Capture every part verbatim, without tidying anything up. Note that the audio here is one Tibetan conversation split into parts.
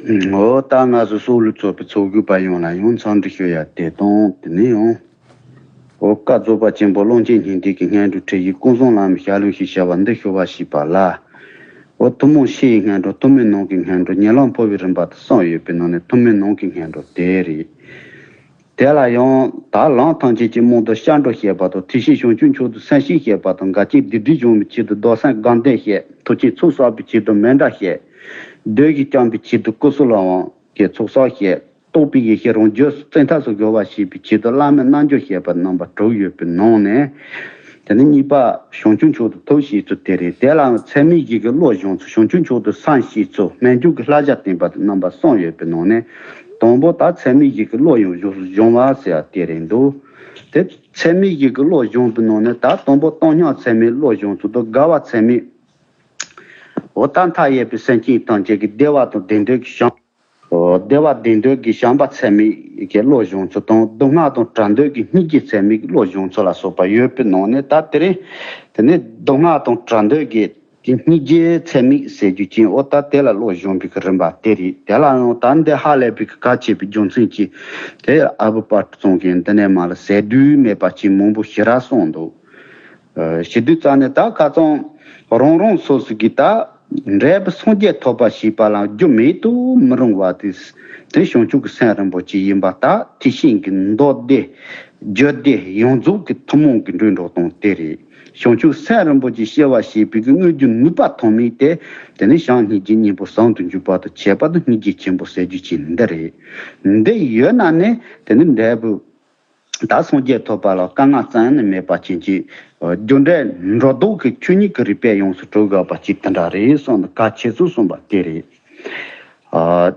འོ་ད་ང་ཚོ་སྲོག་ལུས་གཙོས་པའི་ཚོགས་དགོས་པ་ཡོངས་ལ་ཡང་འཚམས་འདྲི་ཞུ་ཡ་དེ་དང་དེ་ནས་ཡང་། འོ་བཀའ་རྫོགས་པ་ཆེན་པོ་ཀློང་ཆེན་སྙིང་ཐིག་གི་སྔོན་འགྲོ་ཁྲིད་ཡིག་ཀུན་བཟང་བླ་མའི་ཞལ་ལུང་ཞེས་བྱ་བ་འདི་ཞུ་བ་ཞེས་པ་ལ། འོ་ཐུན་མོང་ཕྱི་ཡི་སྔོན་འགྲོ་ཐུན་མིན་ནང་གི་སྔོན་འགྲོ་ཉེ་ལམ་འཕོ་བའི་རིམ་པ་དང་གསུམ་ཡོད་པའི་ནང་ནས་ཐུན་མིན་ནང་གི་སྔོན་འགྲོ་དེ་རེད། དེ་ལ་ཡང་ད་ལམ་ཐམས་ཅད་ཀྱི་སྨོན་འདོན་སྐྱབས་འགྲོ་བཤད་པ་དང་ཐེག་ཆེན་བྱང་ཆུབ་མཆོག་ཏུ་སེམས་བསྐྱེད་བཤད་པ་དང་འགལ་རྐྱེན་སྡིག་སྒྲིབ་སྦྱོང་བའི་ཆེད་དུ་བདག་སེམས་དགའ་ལྡན་བཤད། ཐུགས་རྗེ་ཚོགས་བསགས་པའི་ཆེད་དུ་མཎྜལ་བཤད། བདུད་བཞི་བཅོམ་པའི་ཆེད་དུ་སྐུ་གསུམ་ལ་དབང་གི་ཚོགས་བསགས་བཤད། རྟོགས་པའི་ཡེ་ཤེས་རང་རྒྱུད་སུ་བཙན་ཐབས་སུ་དགོས་པ་བྱེད་པའི་ཆེད་དུ་བླ་མའི་རྣལ་འབྱོར་བཤད་པ་རྣམ་པ་དྲུག་ཡོད་པའི་ནང་ནས། དེ་ནས་གཉིས་པ་བྱང་ཆུབ་མཆོག་ཏུ་ཐོབ་བྱེད་ཚུལ་དེ་རེད། དེ་ལའང་ཚད་མེད་བཞི་གི་བློ་སྦྱོང་ཚུལ་བྱང་ཆུབ་མཆོག་ཏུ་སེམས་བསྐྱེད་ཚུལ་སྨན་སྦྱོར་གྱི་བསླབ་བྱ་བསྟན་པ་དང་རྣམ་པ་གསུམ་ཡོད་པའི་ནང་ནས། དང་པོ་ད་ཚད་མེད་བཞི་གི་བློ་ཡང་སྦྱོང་བ་ཟེར་བ་དེ་རེད་འདུག་དེ་ཚད་མེད་བཞི་གི་བློ་སྦྱོང་བའི་ནང་ནས་ད་དང་པོ་བཏང་སྙོམས་ཚད་མེད་བློ་སྦྱོང་ཚུལ་དང་དགའ་བ་ཚད་མེད། འོ་ད་མཐའ་ཡས་པའི་སེམས་ཅན་ཐམས་ཅད་ཀྱི་བདེ་བ་དང་བདེ་འདོད་ཀྱི་བྱམས། འོ་བདེ་བ་བདེ་འདོད་ཀྱི་བྱམས་པ་ཚད་མེད་ཀྱི་བློ་སྦྱོང་ཚུལ་དང་སྡུག་བསྔལ་དང་བྲལ་འདོད་ཀྱི་སྙིང་རྗེ་ཚད་མེད་ཀྱི་བློ་སྦྱོང་ཚུལ་ལ་སོགས་པ་ཡོད་པའི་ནང་ནས་ད་དེ་རིང་། དེ་ནས་སྡུག་བསྔལ་དང་བྲལ་འདོད་ཀྱི་དེ་སྙིང་རྗེ་ཚད་མེད་ཟེར་རྒྱུ་ཅན་འོ་ད་དེ་ལ་བློ་སྦྱོང་བའི་གི་རིམ་པ་དེ་རེད། དེ་ལ་ཡང་ད་འདི་ཧ་ལས་པའི་གི་གལ་ཆེ་བའི་རྒྱུ་མཚན་གྱིས་དེ་ཨ་བུ་པར་ཙོང་གིས་འདི་ནས་མ་ལ་ཟད་དུས་མེད་པ་ཅིག་མང་པོ་ཞེ་དྲག་གསུངས་འདུག་ཞེ་དུས་ཙང་ནས་ད་ཁ་ཚང་རང་རང་སོ་སོ་གི་ད་འབྲས་བུ་སངས་རྒྱས་ཐོབ་པ་ཞེས་པ་ལ་རྒྱུ་མེད་དུ་མི་རུང་བ་དེ་དེ་བྱང་ཆུབ་ཀྱི་སེམས་རིན་པོ་ཆེ་ཡིན་པ་ད་ཐེག་ཆེན་གྱི་མདོ་སྡེ་རྒྱུད་སྡེ་ཡོངས་རྫོགས་ཀྱི་ཐུན་མོང་གི་འགྲོ་འགྲོ་སྟངས་དེ་རེད། བྱང་ཆུབ་སེམས་རིན་པོ་ཆེ་སྐྱེ་བ་བྱེད་པའི་གི་དངོས་རྒྱུ་ནུས་པ་ཐོན་མིན་དེ་དེ་ནི་བྱམས་སྙིང་རྗེ་གཉིས་པོ་ཟུང་དུ་འཇུག་པ་དང་བྱེད་པ་དང་སྙིང་རྗེ་ཆེན་པོ་ཟེར་རྒྱུ་ཅན་འདི་རེད། འདི་ཡོད་ན་ནི་དེ་ནི་འབྲས་བུ། ད་སངས་རྒྱས་ཐོབ་པ་ལ་དཀའ་ངལ་རྩ་ནས་མེད་པ་ཅན་གྱི་རྒྱུ་འབྲས་འགྲོ་ལྡོག་གི་ཆོས་ཉིད་ཀྱི་རིགས་པས་ཡོངས་སུ་གྲུབ་དགོས་པ་ཅིག་དེ་འདྲ་རེད་གསུངས་ནས་གལ་ཆེ་ཚུལ་གསུངས་པ་དེ་རེད། ཨ།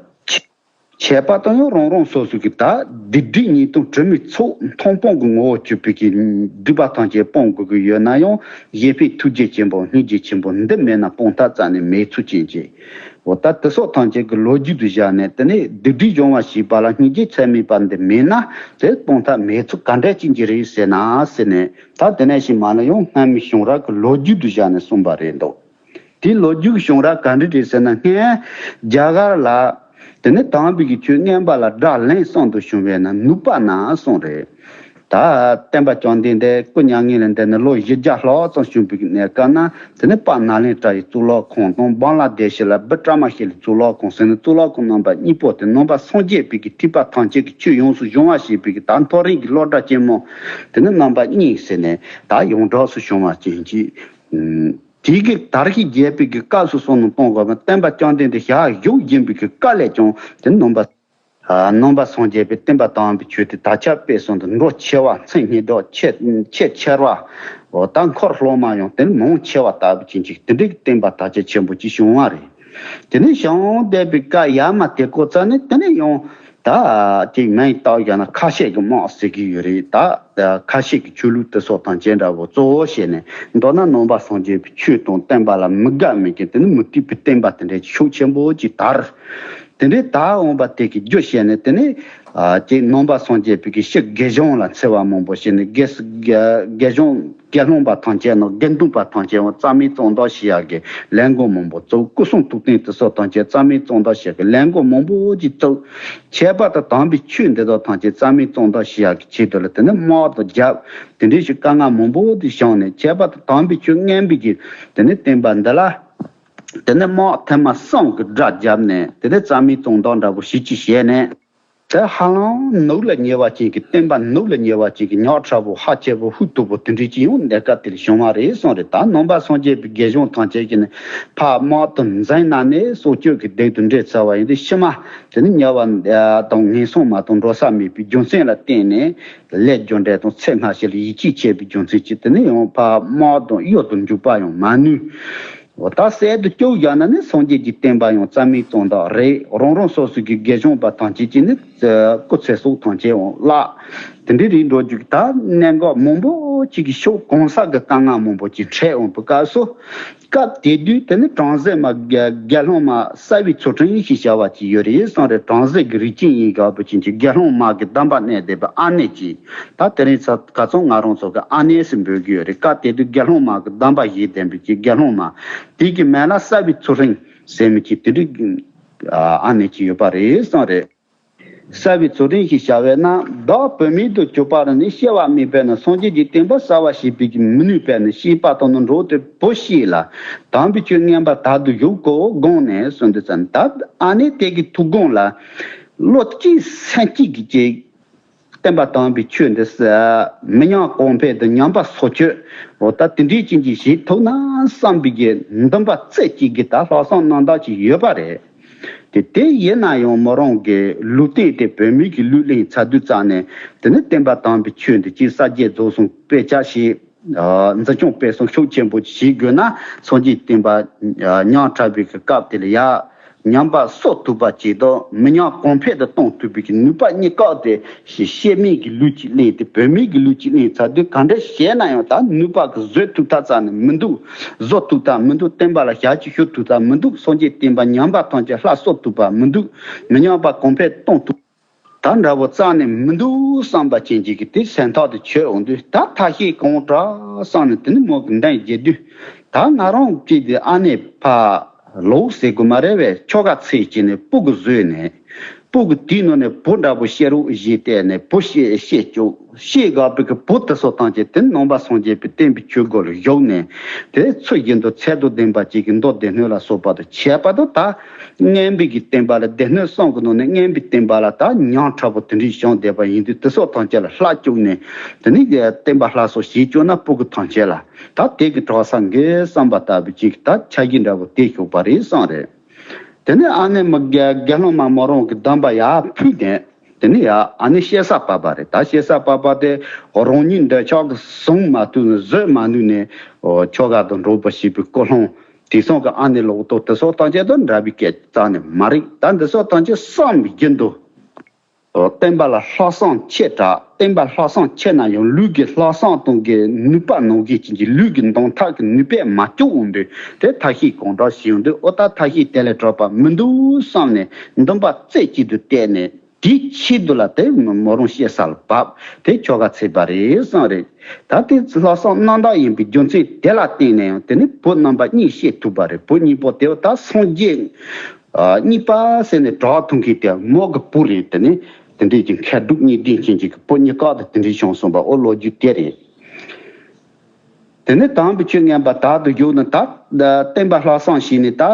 ཆ་བྱས་པ་དང་ཡང་རང་རང་སོ་སོ་གི་ད་སྡིག་སྒྲིབ་ཉེས་ལྟུང་དྲི་མའི་ཚོགས་མཐོང་སྤང་གི་ངོ་བོ་གྱུར་པའི་གི་སྒྲིབ་པ་ཐམས་ཅད་སྤོང་དགོས་ཀྱི་ཡོད་ན་ཡང་གཞན་ཕན་ཐུགས་རྗེ་ཆེན་པོ་སྙིང་རྗེ་ཆེན་པོ་འདི་མེད་ན་སྤང་ཐབས་རྩ་ནས་མེད་ཚུལ་ཅན་གྱི། འོ་ད་དེ་སོགས་ཐམས་ཅད་ཀྱི་ལོ་རྒྱུས་དུ་བཞག་ནས་དེ་ནས་སྡིག་སྒྲིབ་སྦྱོང་བ་ཞེས་པ་ལ་སྙིང་རྗེ་ཚད་མེད་པ་འདི་མེད་ན་དེ་སྤོང་ཐབས་མེད་ཚུལ་ག་འདྲ་ཅན་གྱི་རེད་ཟེར་ན་ཟེར་ནས་ད་དེ་ནས་ཞིག་མ་ལ་ཡང་སྔ་མའི་བྱུང་རབས་ཀྱི་ལོ་རྒྱུས་དུ་བཞག་ནས་གསུངས་པ་རེད་འདུག་དེའི་ལོ་རྒྱུས་ཀྱི་བྱུང་རབས་ག་འདྲ་རེད་ཟེར་ན་སྔོན་རྒྱ་གར་ལ་དེ་ནས་དམ་པའི་གི་ཆོས་མངོན་པ་ལ་སྒྲ་ལན་གསུམ་དུ་བྱུང་བས་ན་ནུབ་པ་ན་གསུངས་རེད། ད་སྟོན་པ་བཅོམ་ལྡན་འདས་སྐུ་མྱ་ངན་ལས་འདས་ནས་ལོ་བཞི་བརྒྱ་ལྷག་ཙམ་བྱུང་བའི་གནས་སྐབས་ན་དེ་ནས་དཔལ་ནཱ་ལེནྡྲ་ཡི་གཙུག་ལག་ཁང་དང་བང་ལ་དེ་ཤི་ལ་བི་ཀྲ་མ་ཤི་ལའི་གཙུག་ལག་ཁང་ཟེར་ནས་གཙུག་ལག་ཁང་རྣམ་པ་གཉིས་པོ་དེ་ནང་པ་སངས་རྒྱས་པའི་གི་ཐེག་པ་ཐམས་ཅད་ཀྱི་ཆོས་ཡོངས་སུ་སྦྱོང་བ་ཞེས་པའི་གི་ད་མཐོ་རིམ་གྱི་སློབ་གྲྭ་ཆེན་མོ་དེ་ནས་རྣམ་པ་གཉིས་ཟེར་ནས་ད་ཡོངས་གྲགས་སུ་བྱུང་བ་ཅན་གྱི། དེའི་གི་དར་ཞིང་རྒྱས་པའི་གི་སྐབས་སུ་སོང་ནས་གཏོང་དགོས་པ་སྟོན་པ་བཅོམ་ལྡན་འདས་ཞལ་བཞུགས་བཞིན་པའི་གི་སྐབས་ལས་ཀྱང་དེ་ནང་པ། ཨ། ནང་པ་སངས་རྒྱས་པའི་བསྟན་པ་དམ་པའི་ཆོས་དེ་དར་ཁྱབ་སྤེལ་གསུམ་དུ་འགྲོ་ཆེ་བ་མཚན་སྙན་གྲགས་ཆེ་ཆེས་ཆེར་བ། འོ་ད་འཁོར་སློབ་མ་ཡང་དེ་ནི་མང་ཆེ་བ་ལྟ་བུ་ཅན་ཅིག་དེ་འདྲའི་བསྟན་པ་དར་ཁྱབ་ཆེན་པོ་ཅིག་བྱུང་བ་རེད། དེ་ནས་བྱུང་བསྡད་པའི་སྐབས་ཡར་མར་དེ་གོ་ཙ་ནས་དེ་ནས་ཡང་ད་ཅིག་མིང་བཏགས་བཞག་ན་ཁ་ཤས་ཀྱི་དམག་ཟེར་གྱི་ཡོད་རེད། ད་ཁ་ཤས་ཀྱི་ཆོས་ལུགས་དེ་སོགས་དང་བཅས་འདྲ་བོ་གཙོ་བོ་བྱས་ནས་མདོར་ན་ནང་པ་སངས་རྒྱས་པའི་ཆོས་དང་བསྟན་པ་ལ་མི་དགའ་མི་སྐྱིད་དེ་ནི་མུ་སྟེགས་པའི་བསྟན་པ་དེ་འདྲའི་ཤུགས་ཆེན་པོ་ཅིག་དར། དེ་འདྲའི་དར་འོང་བ་དེ་གི་རྒྱུ་བཤད་ནས་དེ་ནས་ཨ་ཅིག་ནང་པ་སངས་རྒྱས་པའི་གི་ཕྱི་དགེ་སྦྱོང་ལ་འཚེ་བ་མང་པོ་བྱས་ནས་དགེ་དགེ་དགེ་སྦྱོང་དགེ་སློང་པ་ཐམས་ཅད་ནང་དགེ་འདུན་པ་ཐམས་ཅད་ནང་རྩ་མེད་བཙོང་བཟློག་བྱེད་ཡག་གི་ལས་འགུལ་མང་པོ་བཙུགས། སྐུ་གསུང་ཐུགས་རྟེན་དེ་སོགས་ཐམས་ཅད་རྩ་མེད་བཙོང་བཟློག་བྱེད་ཡག་གི་ལས་འགུལ་མང་པོ་ཅིག་བཙུགས། ཁྱད་པར་དུ་དམ་པའི་ཆོས་འདི་དག་ཐམས་ཅད་རྩ་མེད་བཙོང་བཟློག་བྱེད་ཡག་གི་ཆེད་དུ་ལ་དེ་ནས་དམག་ཏུ་བརྒྱབ། དེ་འདྲའི་ཞིག་དཀའ་ངལ་མང་པོ་དེ་བྱུང་ནས་ཁྱད་པར་དུ་དམ་པའི་ཆོས་མངོན་པའི་གི་དེ་ནས་བསྟན་པ་འདི་ལ། དེ་ནས་དམག་ཐེངས་མ་གསུམ་གྱི་དགྲ་བརྒྱབ་ནས་དེ་ནས་རྩ་མེད་བཙོང་བཟློག་འདྲ་པོ་ཞིག་ཅིག་བྱས་ནས། དེ་ཧ་ལམ་ནོར་ལ་ཉེ་བ་ཅན་གྱི་བསྟན་པ་ནོར་ལ་ཉེ་བ་ཅན་གྱི་ཉག་ཕྲ་པོ་ཧ་ཅང་པོ་ཧུད་སྟུག་པོ་དེ་འདྲའི་ཅིག་ཡང་གནས་སྐབས་དེར་བྱུང་བ་རེད་གསུངས་རེད། ད་ནང་པ་སངས་རྒྱས་པའི་དགེ་སྦྱོང་ཐམས་ཅད་ཀྱིས་ནི་ཕར་དམག་ཏུ་འཛིང་གནང་ནས་སྲོག་གཅོད་ཀྱི་སྡུག་དེ་འདྲ་འཚོ་བ་ཡིན་དུས་ཕྱི་མ་དེ་ནི་དམྱལ་བ་དང་ངན་སོང་མ་གཏོགས་འགྲོ་ས་མེད་པའི་རྒྱུ་མཚན་ལ་བརྟེན་ནས་ལས་རྒྱུ་འབྲས་དང་ཚེ་སྔ་ཕྱི་ལ་ཡིད་ཆེས་བྱས་པའི་རྒྱུ་མཚན་གྱིས་དེ་ནི་ཡང་ཕར་དམག་དང་གཡུལ་དུ་འཇུག་པ་ཡང་མ་ནུས། འོ་ད་གསལ་དུ་སྐྱོ་བཞག་ན་ནི་སངས་རྒྱས་ཀྱི་བསྟན་པ་ཡང་རྩ་མེད་བཙོང་བཟློག་རེད། རང་རང་སོ་སོ་གི་དགེ་སྦྱོང་པ་ཐམས་ཅད་ཀྱིས་ནི་སྐུ་ཚེ་སྲོག་ཐམས་ཅད་འོང་བརླག་དེ་འདྲའི་རིགས་འགྲོ་རྒྱུ་ད་གནད་འགག་མང་པོ་ཅིག་གི་ཕྱོགས་གང་ས་གི་དཀའ་ངལ་མང་པོ་ཅིག་འཕྲད་འོང་པའི་སྐབས་སུ། སྐབས་དེ་དུས་དེ་ནི་བྲམ་ཟེ་མ་དགེ་དགེ་སློང་མ་གསར་བའི་ཚུལ་ཁྲིམས་ཞེས་བྱ་བ་ཅིག་ཡོད་རེད་གསུངས་རེད། བྲམ་ཟེ་གི་རིགས་ཅན་ཡིན་དགོས་པ་ཅན་གྱི་དགེ་སློང་མ་གི་གདམས་པ་གནང་བསྡད་པའི་ཨ་ནེ་ཅིག་ད་དེ་རིང་ཚ་ཁ་ཚང་ང་རང་ཚོ་གི་ཨ་ནེ་ཟེར་འབོད་ཀྱི་ཡོད་རེད། སྐབས་དེ་དུས་དགེ་སློང་མ་གི་གདམས་པ་བཞེས་བསྡད་པའི་གི་དགེ་སློང་མ་དེ་གི་མིང་ལ་གསར་བའི་ཚུལ་ཁྲིམས་ཟེར་མི་ཅིག་དེ་འདྲའི་ ཨ་ནེ་ཅིག་ཡོད་པ་རེད་གསུངས་རེད། གསལ་བའི་ཚུལ་ཁྲིམས་ཤིག་བྱ་བས་ན། བདག་བུད་མེད་དུ་གྱུར་པ་རུ་ནི། སྐྱེ་བ་མེད་པས་ན། སངས་རྒྱས་ཀྱི་བསྟན་པ་གསལ་བར་བྱེད་པའི་མི་ནུས་པས་ན། ཤེས་པ་དང་ནི་འགྲོགས་ཏེ་བུ་སྐྱེས་ལ། དམ་པའི་ཆོས་ངན་པ་དག་ཏུ་གཞུག་གོ་དགོངས་ནས་གསུངས་འདུག་ཙང་། ད་ཨ་ནེ་དེ་གི་ཐུགས་དགོངས་ལ། བློ་གཅིག་སེམས་གཅིག་གིས་ཀྱི་བསྟན་པ་དམ་པའི་ཆོས་འདི་ས་མི་ཉམས་གོང་འཕེལ་དང་ཉམས་པ་སོར་ཆུད། འོ་ད་དེ་འདྲའི་ཅན་གྱི་བྱེད་ཐུབ་ན་བསམ་པའི་གི་འདུན་པ་རྩེ་གཅིག་གིས་ད་ལྷག་བསམ་རྣམ་དག་ཅིག་ཡོད་པ་རེད། དེ་དེ་ཡིན་ན་ཡང་མོ་རང་གི་ལུས་རྟེན་དེ་བུད་མེད་ཀྱི་ལུས་ལེན་ཚར་དུས་ཙང་ནས། དེ་ནི་བསྟན་པ་དམ་པའི་ཆོས་འདི་ཅིག་གསར་བརྗེ་རྫོགས་སོང་དཔེ་ཆ་ཞིག་འཛིན་སྐྱོང་སྤེལ་གསུམ་ཤུགས་ཆེན་པོ་བྱེད་དགོས་ན། སངས་རྒྱས་བསྟན་པ་ཉམས་དྲགས་པའི་སྐབས་དེ་ལ་ཡ། ཉམས་པ་གསོ་ཐུབ་པ་ཅིག་དང་མི་ཉམས་གོང་འཕེལ་དུ་གཏོང་ཐུབ་པའི་ནུས་པ་གཉིས་ཀ་དེ་ཤེས་མེད་ཀྱི་ལུས་ཅིག་ལེན་ཏེ་བུད་མེད་ཀྱི་ལུས་ཅིག་ལེན་ཚར་དུས། ག་འདྲ་བྱས་ན་ཡང་ད་ནུས་པ་གི་བཟོད་ཐུབ་ཐབས་རྩ་ནས་མི་འདུག་བཟོད་ཐུབ་ཐབས་མི་འདུག་བསྟན་པ་ལ་ཞབས་ཕྱི་ཞུ་ཐུབ་ཐབས་མི་འདུག་སངས་རྒྱས་བསྟན་པ་ཉམས་པ་ཐམས་ཅད་ལྷ་གསོ་ཐུབ་པ་མི་འདུག་མི་ཉམས་པ་གོང་འཕེལ་གཏོང་ཐུབ། ད་འདྲ་བོ་རྩ་ནས་མི་འདུག་བསམ་པ་ཅན་ཅིག་གིས་དེ་སེམས་ཐག་དེ་ཆོད་འོང་དུས། ད་ཐབས་ཤེས་གང་དྲག་བསམ་ནས་དེ་ནི་མོ་གི་འདན་བརྒྱད་དུས། ད་ང་རང་གཅིག་དེ་ཨ་ནེ་ཕ་ལོག་ཟེར་དགོས་མ་རེད་བས། ཁྱོ་ག་ཚེ་གཅིག་ནས་སྤུ་གུ་བཟོས་ནས། སྤུ་གུ་དེའི་ནང་ནས་བུ་འདྲ་པོ་སྐྱེ་རོགས་བྱས་བལྟས་ནས། བུ་སྐྱེས་སྐྱེས་བཅུག་སྐྱེས་དགའ་པོ་གི་བུ་དེ་ཚོ་ཐམས་ཅད་དེ་ནང་པ་སངས་རྒྱས་པའི་བསྟན་པའི་ཆོས་སྒོ་ལ་ཞུགས་ནས། དེ་ཚུལ་བཞིན་དུ་ཚད་དང་ལྡན་པ་ཅིག་གི་མདོ་སྡེ་སྣོད་ལ་སོགས་པ་དང་ཁྱད་པར་དུ་ད་སྔོན་པའི་གི་བསྟན་པ་ལ། སྡེ་སྣོད་གསུམ་གི་ནང་ནས་སྔོན་པའི་བསྟན་པ་ལ་ད་ཉམས་དྲག་པོ་དེ་འདྲའི་བྱུང་བསྡད་པ་ཡིན་དུས། དེ་ཚོ་ཐམས་ཅད་ལ་ལྷ་བཅུག་ནས། དེ་ནས་བསྟན་པ་སླར་གསོ་བྱེད་བཅུག་ན། སྤུ་གུ་ཐམས་ཅད་ལ་ད་དེ་གི་གྲོགས་ས་འགའི་བསམ་པ་ལྟ་བུ་ཅིག་ད་འཆར་གཞི་འདྲ་པོ་དེ་ཞུགས་པ་རེད་བསམ་རེད། དེ་ནས་ཨ་ནེ་མ་དགེ་དགེ་སློང་མ་མོ་རང་གི་འདུན་པ་ཡར་ཕུད་ནས། དེ་ནས་ཡ་ཨ་ནེ་སྐྱེ་ས་བབས་པ་རེད། ད་སྐྱེ་ས་བབས་པ་དེ་རང་ཉིད་འདོད་ཆགས་ཀྱིས་བཟུང་མ་ཐུབ་ནས། བཟོད་མ་ནུས་ནས། ཨོ་ཁྱོ་ག་དང་འགྲོགས་པ་བྱེད་པའི་ཀུན་སློང་། དེང་སང་གི་ཨ་ནེ་ལོག་རྟོག་དེ་ཚོ་ཐམས་ཅད་དང་འདྲ་བའི་སྐད་རྩ་ནས་མ་རེད། ད་འདི་ཚོ་ཐམས་ཅད་བསམ་བཞིན་དུ། ཨོ་བསྟན་པ་ལ་ལྷག་བསམ་ཆེ་དྲགས། བསྟན་པ་ལྷག་བསམ་ཆེ་ན་ཡང་ལུས་ཀྱི་ལྷག་བསམ་གཏོང་གི་ནུས་པ་ནང་བཞིན་ཅན་གྱི། ལུས་ཀྱི་འདང་ཐག་གི་ནུས་པས་མ་བཅུག་འོང་དུས། དེ་ཐབས་ཤེས་གང་དྲག་བྱེད་འོང་དུས། ཨོ་ད་ཐབས་ཤེས་དེ་ལས་གྲོགས་པ་མི་འདུག་བསམ་ནས་འདུན་པ་རྩེ་གཅིག་ཏུ་གཏད་ནས། དེའི་ཆེད་དུ་ལ་དེ་མོ་རང་སྐྱེ་ས་ལ་བབས། དེ་ཁྱོ་ག་ཚེ་བ་རེད་བསམ་རེད། ད་དེ་ལྷག་བསམ་རྣམ་དག་ཡིན་པའི་རྒྱུ་མཚན་དེ་ལ་བརྟེན་ནས་ཡང་དེ་ནི་བུ་རྣམ་པ་གཉིས་སྐྱེ་ཐུབ་པ་རེད། བུ་གཉིས་པོ་དེ་ད་སངས་རྒྱས་ཨ་གཉིས་པ་ཟེར་ནས་གྲགས་ཐུབ་མཁན་དེ་མོ་གི་བུ་རེད། དེ་ནི་དེ་འདྲའི་གི་མཁས་གྲུབ་གཉིས་ལྡན་ཅན་གྱི་བུ་གཉིས་ཀ་དང་དེ་འདྲའི་བྱུང་སོང་བ། ཨོ་ལོ་རྒྱུས་དེ་རེད། དེ་ནས་དམ་པའི་ཆོས་ངན་པ་དག་ཏུ་གཞུག་ན། ད་བསྟན་པ་ལྷག་བསམ་བྱས་ནས་ད་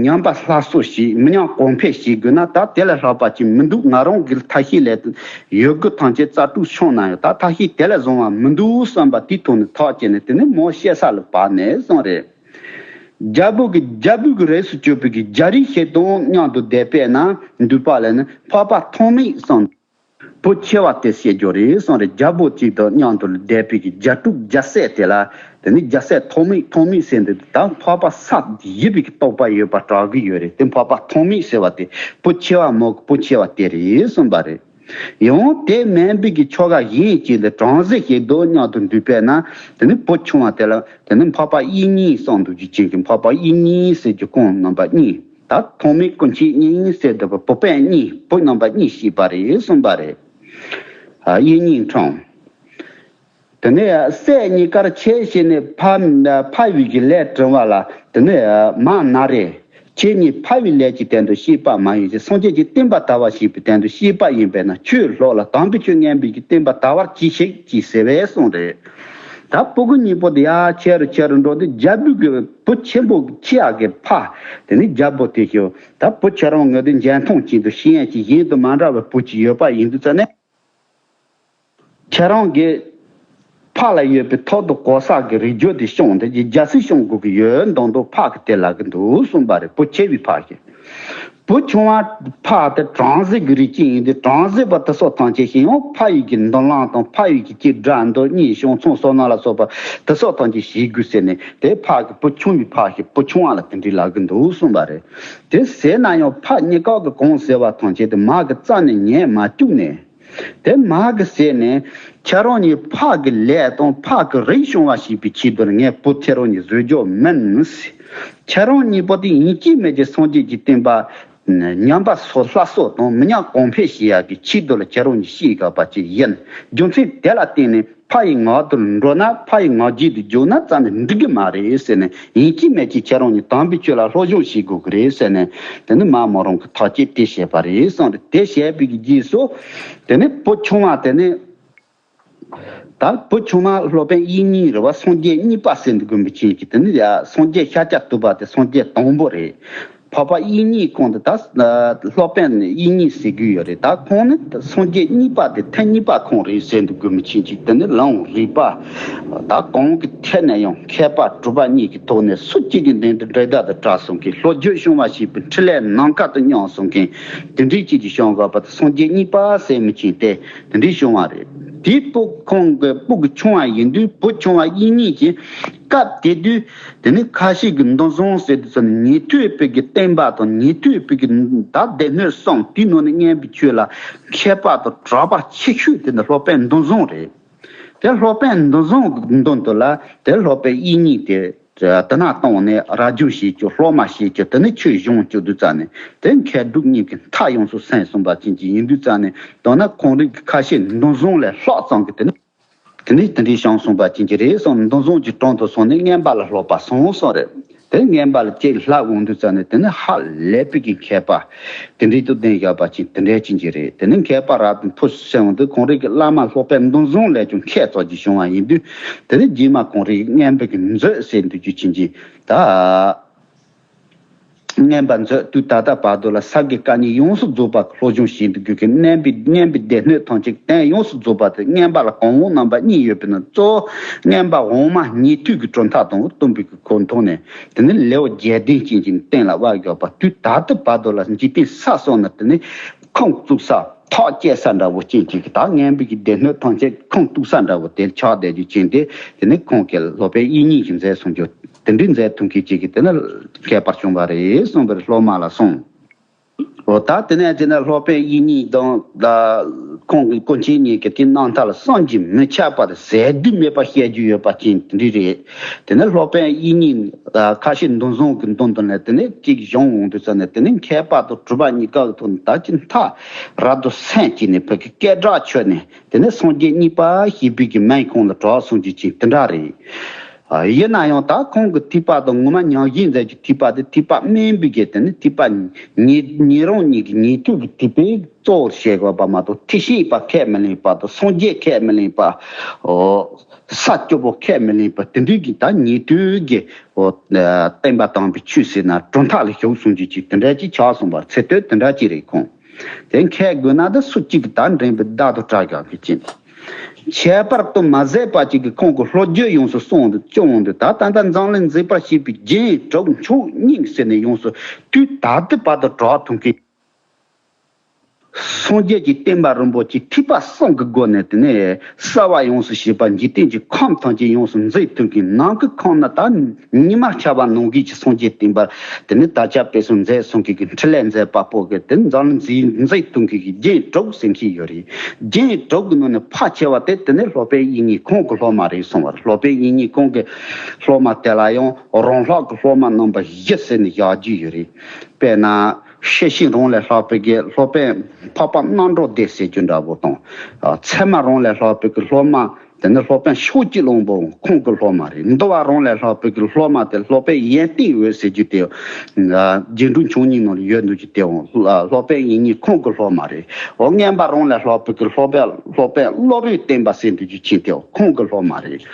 ཉམས་པ་སླར་གསོ་བྱེད། མི་ཉམས་གོང་འཕེལ་བྱེད་དགོས་ན། ད་དེ་ལས་ལྷག་པ་ཅིག་མི་འདུག་ང་རང་གི་ཐབས་ཤེས་ལས་ཡོད་རྒུ་ཐམས་ཅད་རྩ་དྲུག་ཆང་ན་ཡང་ད་ཐབས་ཤེས་དེ་ལས་བཟང་བ་མི་འདུག་བསམ་པ་དེའི་ཐོག་ནས་ཐག་བཅད་ནས། དེ་ནས་མོ་སྐྱེ་ས་ལ་བབས་ནས་བསམ་རེད། རྒྱལ་པོ་གི་རྒྱལ་པོའི་གི་རིགས་སུ་གྱུར་པའི་གི་རྒྱལ་རིགས་ཤིག་དང་མཉམ་དུ་བསྡད་པས་ན། འདོད་པ་ལས་ནི་འཕགས་པ་ཐོགས་མེད་བསམ། བུ་ཆེ་བ་དེ་སྐྱེ་རྒྱུ་རེད་བསམ་རེད། རྒྱལ་པོ་གཅིག་དང་མཉམ་དུ་བསྡད་པའི་གི་རྒྱལ་ཕྲུག་རྒྱལ་སྲས་དེ་ལ། དེ་ནི་རྒྱལ་སྲས་ཐོགས་མེད་ཐོགས་མེད་ཟེར་འདུག་ད་འཕགས་པ་ས་བཞི་པའི་གི་རྟོགས་པ་ཡོད་པ་གྲགས་ཀྱི་ཡོད་རེད། དེ་འཕགས་པ་ཐོགས་མེད་ཟེར་བ་དེ་བུ་ཆེ་བ་མོ་གི་བུ་ཆེ་བ་དེ་རེད་གསུངས་པ་རེད། ཡང་དེ་མིན་པའི་གི་ཆོ་ག་གཞན་གཅིག་ལ་བྲམ་ཟེ་ཞིག་དང་མཉམ་དུ་འདུས་པས་ན། དེ་ནི་བུ་ཆུང་བ་དེ་ལ་དེ་ནི་འཕགས་པ་དབྱིག་གཉེན་བསམ་འདུག་རྒྱུ་ཅན་གྱི་འཕགས་པ་དབྱིག་གཉེན་ཟེར་རྒྱུ་ཁོང་རྣམ་པ་གཉིས། ད་ཐོགས་མེད་སྐུ་མཆེད་གཉིས་ཟེར་འདུག་པ། བུ་སྤུན་གཉིས་བུ་རྣམ་པ་གཉིས་སྐྱེས་པ་རེད་གསུངས་པ་རེད། ཨ་དབྱིག་གཉེན་འཁྲུངས། དེ་ནས་སྲས་གཉིས་ཀར་ཆེ་ཞིག་ནི་ཕ་ཕ་བའི་གི་ལས་དྲན་པ་ལ། དེ་ནས་མ་ན་རེ། ཁྱེད་གཉིས་ཕ་བའི་ལས་ཀྱི་དོན་དུ་སྐྱེས་པ་མ་ཡིན་ཞིང་། སངས་རྒྱས་ཀྱི་བསྟན་པ་དར་བར་བྱེད་པའི་དོན་དུ་སྐྱེས་པ་ཡིན་པས་ན། ཁྱོད་ལྷོད་ལ་དམ་པའི་ཆོས་ངན་པའི་གི་བསྟན་པ་དར་བར་གྱིས་ཤིག་ཅེས་ཟེར་བས་གསུངས་རེད། ད་སྤུ་གུ་གཉིས་པོ་དེ་ཡར་ཆེ་རུ་ཆེ་རུ་འགྲོ་དུས། རྒྱལ་པོའི་གི་བུ་ཆེན་པོ་ཆེ་ཡག་གི་ཕ་དེ་ནི་རྒྱལ་པོ་དེ་ཞུ། ད་བུ་ཁྱེད་རང་ངོས་དེ་འཇོན་ཐང་ཅན་དང་ཤེས་ཡོན་ཅན་གཞན་དང་མ་འདྲ་བའི་བུ་ཅིག་ཡོད་པ་ཡིན་དུས་ཙ་ནས། ཁྱེད་རང་གི་ཕ་ལ་ཡོད་པའི་ཐོག་ཏུ་གོ་ས་གི་རིགས་རྒྱུད་དེ་སྐྱོང་དེ་རྒྱལ་སྲིད་སྐྱོང་དགོས་ཀྱི་ཡོད་མདོག་མདོག་ཕ་གི་དེ་ལབ་ཀྱི་འདུག་གསུངས་པ་རེད། བུ་ཆེ་བའི་ཕ་གི། བུ་ཆུང་བ་ཕ་དེ་བྲམ་ཟེ་གི་རིགས་ཅིག་ཡིན་དུས། བྲམ་ཟེ་པ་དེ་ཚོ་ཐམས་ཅད་ཤེས་ཡོང་ཕ་ཡི་གི་མདུན་ལམ་དང་ཕ་ཡི་གི་ཅིག་དགྲ་འདུལ་གཉེན་སྐྱོང་ཚོང་སོ་ན་ལ་སོགས་པ་དེ་ཚོ་ཐམས་ཅད་བྱེད་དགོས་ཟེར་ནས། དེ་ཕ་གི་བུ་ཆུང་བའི་ཕ་གི་བུ་ཆུང་བ་ལ་དེ་འདྲའི་ལབ་ཀྱི་འདུག་གསུངས་པ་རེད། དེ་ཟེར་ན་ཡང་ཕ་གཉིས་ཀ་གི་གང་ཟེར་བ་ཐམས་ཅད་དེ་མ་གི་རྩ་ནས་ཉན་མ་བཅུག་ནས། དེ་མ་གི་ཟེར་ནས། ཁྱེད་རང་གཉིས་ཕ་གི་ལས་དང་ཕ་གི་རིགས་སྐྱོང་བ་ཞིག་པའི་ཆེད་དུ་ངས་བུ་ཁྱེད་རང་གཉིས་བཟོས་རྒྱུ་མིན། ཁྱེད་རང་གཉིས་པོ་དེ་ཡིན་གཅིག་མིན་གཅིག་སངས་རྒྱས་ཀྱི་བསྟན་པ་ཉམས་པ་སོར་ལྷག་སོར་དང་མི་ཉམས་གོང་འཕེལ་བྱེད་ཡག་གི་ཆེད་དུ་ལ་ཁྱེད་རང་གཉིས་སྐྱེས་དགོས་པ་ཅིག་ཡིན། རྒྱུ་མཚན་དེ་ལ་བརྟེན་ནས། ཕ་ཡི་ངག་ཏུ་འགྲོ་ན། ཕ་ཡི་ངག་བརྗེད་དུ་འཇུག་ན་ཙམ་ནས་འགྲིག་གི་མ་རེད་ཟེར་ནས། ཡིན་གཅིག་མིན་གཅིག་ཁྱེད་རང་གཉིས་དམ་པའི་ཆོས་ལ་སློབ་སྦྱོང་བྱེད་དགོས་ཀྱི་རེད་ཟེར་ནས། དེ་ནི་མ་མོ་རང་གི་ཐག་བཅད་དེ་བྱས་པ་རེད་གསུངས་རེད། དེ་བྱས་པའི་རྗེས་སུ། དེ་ནི་བུ་ཆུང་བ་དེ་ནི། ད་བུ་ཆུང་བ་སློབ་དཔོན་དབྱིག་གཉེན་རེད་བ། སངས་རྒྱས་གཉིས་པ་ཟེར་འདུག་དགོན་པའི་ཆེན་གྱི་དེ་ནི་ཡ་སངས་རྒྱས་ཤཱཀྱ་ཐུབ་པ་དེ་སངས་རྒྱས་དང་པོ་རེད། འཕགས་པ་དབྱིག་གཉེན་ཁོང་དེ་ད་སློབ་དཔོན་དབྱིག་གཉེན་ཟེར་གྱི་ཡོད་རེད། ད་ཁོང་ནི་སངས་རྒྱས་གཉིས་པ་དེ་ཐེངས་གཉིས་པ་ཁོང་རེད་ཟེར་འདུག་དགོན་པའི་ཆེན་གྱི་དེ་ནི་ལམ་རིམ་པ་ད་གང་གི་ཐད་ནས་ཡང་མཁས་པ་གྲུབ་པ་གཉིས་ཀྱི་ཐོག་ནས་སུ་གཅིག་གིས་འདི་འདྲ་འབྲེལ་ཟླ་དང་བྲལ་སོང་མཁན། བློ་རྒྱུད་བྱུང་བ་ཞེས་པའི་འཕྲིན་ལས་ནམ་མཁའ་དང་མཉམ་སོང་མཁན། དེ་འདྲའི་ཅིག་གི་བྱུང་བ་པ་དེ་སངས་རྒྱས་གཉིས་པ་ཟེར་མི་ཆེན་དེ། དེ་འདྲའི་བྱུང་བ་རེད། དེའི་སྤུ་ཁོང་གི་སྤུ་གུ་ཆུང་བ་ཡིན་དུས། བུ་ཆུང་བ་དབྱིག་གཉེན་གྱིས་སྐབས་དེ་དུས་དེ་ནི་ཁ་ཤས་ཀྱི་མདོ་བཟང་ཟེར་དུས་ཙམ་ནས་ཉན་ཐོས་པའི་གི་བསྟན་པ་དང་། ཉན་ཐོས་པའི་གི་ད་སྡེ་སྣོད་གསུམ། དེའི་ནང་ནས་སྙན་པའི་ཆོས་ལ་མཁས་པ་དང་གྲགས་པ་ཆེ་ཤོས་དེ་ནི་སློབ་དཔོན་མདོ་བཟང་རེད། དེ་སློབ་དཔོན་མདོ་བཟང་གི་མདུན་དུ་ལ་དེ་སློབ་དཔོན་དབྱིག་གཉེན་དེ། དེ་ན་གཏོང་ནས་ར་སྦྱོང་བྱེད་རྒྱུ། སློབ་མ་བྱེད་རྒྱུ། དེ་ནི་ཆོས་སྦྱོང་བཅུག་དུས་ཙམ་ནས་དེ་མཁས་གྲུབ་གཉིས་ཀྱི་མཐའ་ཡོངས་སུ་ཟིན་སོང་བ་ཅན་གྱི་ཡིན་དུས་ཙམ་ནས། མདོར་ན་ཁོང་རང་གི་ཁ་ཤས་མདོ་བཟང་ལས་ལྷག་ཙམ་གྱི་དེ་ནི་དེ་ནི་དེ་འདྲའི་བྱུང་སོང་བ་ཅན་གྱི་རེད་གསུངས། མདོ་བཟང་གྱི་དྲུང་དུ་སོང་ནས་རྔན་པ་ལ་སློབ་པ་སོང་གསུངས་རེད། དེ་རྔན་པ་ལ་ཅིག་ལྷག་འོང་དུས་ཙམ་ནས་དེ་ནི་ཧ་ལས་པའི་གི་མཁས་པ་དེ་འདྲའི་དུ་ལྡན་བཞག་པ་ཅན་དེ་འདྲའི་ཅན་གྱི་རེད། དེ་ནི་མཁས་པ་རབ་ཏུ་ཕུན་སུམ་ཚོགས་འོང་དུས། ཁོང་རང་གི་བླ་མ་སློབ་དཔོན་མདོ་བཟང་ལས་ཀྱང་མཁས་ཙམ་ཅིག་བྱུང་བ་ཡིན་དུས། དེ་ནི་རྗེས་མ་ཁོང་རང་གི་རྔན་པའི་གི་མཛོད་ཟེར་འདུག་རྒྱུ་ཅན་གྱི་ད། རྔན་པ་མཛོད། དུས་ད་ལྟ་བར་དུ་ལ་ས་དགེ་བཀའ་རྙིང་ཡོངས་སུ་རྫོགས་པ་སློབ་སྦྱོང་བྱེད་དུ་དགོས་མཁན། རྔན་པའི་རྔན་པའི་སྡེ་སྣོད་ཐམས་ཅད་གཏན་ཡོངས་སུ་རྫོགས་པ་དེ། རྔན་པ་ལ་གོང་འོག་རྣམ་པ་གཉིས་ཡོད་པའི་ནང་གཙོ་བོ་རྔན་པ་འོག་མ་ཉན་ཐོས་ཀྱི་གྲུབ་མཐའ་དང་སྟོན་པའི་གི་ཁོ་ཐོག་ནས། དེ་ནི་ལེའུ་བརྒྱད་ལྡན་ཅན་གྱི་སྟེང་ལ་བབས་ཡོད་པ། དུས་ད་ལྟ་བར་དུ་ལ་འཇིག་རྟེན་ས་གསུམ་ན་དེ་ནི་ཁུངས་བཙུགས་ས། ཐག་བཅད་ས་འདྲ་བོ་ཅན་གྱི་ད་རྔན་པའི་གི་སྡེ་སྣོད་ཐམས་ཅད་ཁུངས་གཏུགས་ས་འདྲ་བོ་དེ་ཆགས་བསྡད་རྒྱུ་ཅན་དེ། དེ་ནི་ཁོང་གིས་སློབ་དཔོན་དབྱིག་གཉེན་གྱིས་མཛད་སོང་རྒྱུ། དེ་འདྲའི་མཛད་ཐུབ་མཁན་ཅིག་གིས་དེ་ནི་མཁས་པར་བྱུང་བ་རེད་གསུངས་པར་སློབ་མ་ལ་གསུངས། འོ་ད་དེ་ནས་དེ་ནས་སློབ་དཔོན་དབྱིག་གཉེན་དང་ད་ཁོང་གི་སྐུ་མཆེད་གཉིས་ཀྱིས་དེའི་རྣམ་ཐར་ལ་བསམ་གྱིས་མི་ཁྱབ་པ་དང་ཟད་དུ་མེད་པ་བཤད་རྒྱུ་ཡོད་པ་ཅན་དེ་འདྲ་རེད། དེ་ནས་སློབ་དཔོན་དབྱིག་གཉེན་ཁ་ཤས་མདོ་བཟང་གི་མདུན་དུ་ནས་དེ་ནས་གཅིག་བཞེངས་འོང་དུས་ཙམ་ནས། དེ་ནས་མཁས་པ་དང་གྲུབ་པ་གཉིས་ཀ་གི་ཐོག་ནས་ད་ཅི་མཐའ་རབ་ཏུ་སེམས་བསྐྱེད་ནས་བོད་ཀྱི་སྐད་གྲགས་ཆོད་ནས། དེ་ནས་སངས་རྒྱས་གཉིས་པ་ཞེས་པའི་གི་མིང་ཁོང་ལ་གྲགས་སོང་རྒྱུ་ཅན་དེ་འདྲ་རེད། ཡིན་ན་ཡང་ད་ཁོང་གི་ཐེག་པ་དང་ངོ་མ་ཉམས་བཞེས་མཛད་རྒྱུ་ཐེག་པ་དེ་ཐེག་པ་དམན་པའི་གི་དེ་ནི་ཐེག་པ་ཉེ་ཉེ་རང་ཉིད་ཀྱི་ཉན་ཐོས་ཀྱི་ཐེག་པའི་གཙོ་བོར་བྱེད་དགོས་པ་མ་གཏོགས། ཐེག་ཆེན་པ་ཁས་མི་ལེན་པ་དང་། སངས་རྒྱས་ཁས་མི་ལེན་པ། ས་སྐྱོ་པོ་ཁས་མི་ལེན་པ་དེ་འདྲའི་གི་ད་ཉན་ཐོས་ཀྱི་བསྟན་པ་དམ་པའི་ཆོས་ཟེར་ན་གྲུབ་མཐའ་ལ་ཞུགས་སོང་རྒྱུ་ཅིག་དེ་འདྲ་ཅིག་ཆགས་སོང་བར་ཚེ་སྟོད་དེ་འདྲ་ཅིག་རེད། ཁོང་དེ་མཁས་དགོས་ན་ད་སུ་གཅིག་གིས་ད་འགྲན་པའི་བདག་ཏུ་གྲགས་ཀྱང་གི་ཅིག་ཁྱད་པར་དུ་མ་ཟད་པ་ཅིག་གིས་ཁོང་གི་སློབ་བརྒྱུད་ཡོངས་སུ་སོང་དུ་སྐྱོང་འོང་དུས། ད་ད་ལྟ་འཛམ་གླིང་མཛེས་པར་བྱེད་པའི་རྒྱན་དྲུག་མཆོག་སྙིང་ཟེར་ནས་ཡོངས་སུ་དུས་ད་ལྟ་བར་དུ་གྲགས་ཐུབ་མཁན། སངས་རྒྱས་ཀྱི་བསྟན་པ་རིན་པོ་ཆེ་ཐེག་པ་གསུམ་གྱི་སྒོ་ནས་དེ་ནས་གསལ་བ་ཡོངས་སུ་བྱེད་པ། འཇིག་རྟེན་གྱི་ཁམས་ཐམས་ཅད་ཡོངས་སུ་མཛེས་ཐུབ་མཁན། ནམ་མཁའི་ཁམས་ན་ད་ཉི་མ་ཤར་བ་ནང་བཞིན་གྱི་སངས་རྒྱས་བསྟན་པ་དེ་ནི་དར་ཁྱབ་སྤེལ་གསུམ་མཛད་སོང་མཁན་གྱི་འཕྲིན་ལས་མཛད་པ་པོ་གི་དེ་འཛམ་གླིང་མཛེས་མཛེས་ཐུབ་མཁན་གྱི་རྒྱན་དྲུག་ཟེར་མཁན་ཡོད་རེད། རྒྱན་དྲུག་གི་ནང་ནས་ཕལ་ཆེ་བ་དེ་དེ་ནི་སློབ་དཔོན་དབྱིག་གཉེན་ཁོང་གི་སློབ་མ་རེད་གསུངས་པ་རེད། སློབ་དཔོན་དབྱིག་གཉེན་ཁོང་གི་སློབ་མ་དེ་ལ་ཡང་རང་ལྷག་གི་སློབ་མ་རྣམ་པ་བཞི་ཟེར་ནས་བཞག་རྒྱུ་ཡོད་རེད། དཔེར་ན། ཤེར་ཕྱིན་རང་ལས་ལྷག་པའི་གི་སློབ་དཔོན་འཕགས་པ་རྣམ་གྲོལ་སྡེ་ཟེར་རྒྱུ་འདྲ་བོ་དང་། ཨ། ཚད་མ་རང་ལས་ལྷག་པའི་གི་སློབ་མ་དེ་ནི་སློབ་དཔོན་ཕྱོགས་ཀྱི་བློན་པོ་ཁོང་གི་སློབ་མ་རེད། འདུལ་བ་རང་ལས་ལྷག་པའི་གི་སློབ་མ་དེ་སློབ་དཔོན་ཡོན་ཏན་འོད་ཟེར་རྒྱུ་དེ། ཨ། རྒྱན་དྲུག་མཆོག་གཉིས་ནང་ལ་ཡོད་འདུག་རྒྱུ་དེའང་སློབ་དཔོན་དབྱིག་གཉེན་ཁོང་གི་སློབ་མ་རེད། འོ། རྔན་པ་རང་ལས་ལྷག་པའི་གི་སློབ་དཔོན་སློབ་དཔོན་བློ་གྲོས་བརྟན་པ་ཟེར་འདུག་རྒྱུ་ཅན་དེའང་ཁོང་གི་སློབ་མ་རེད།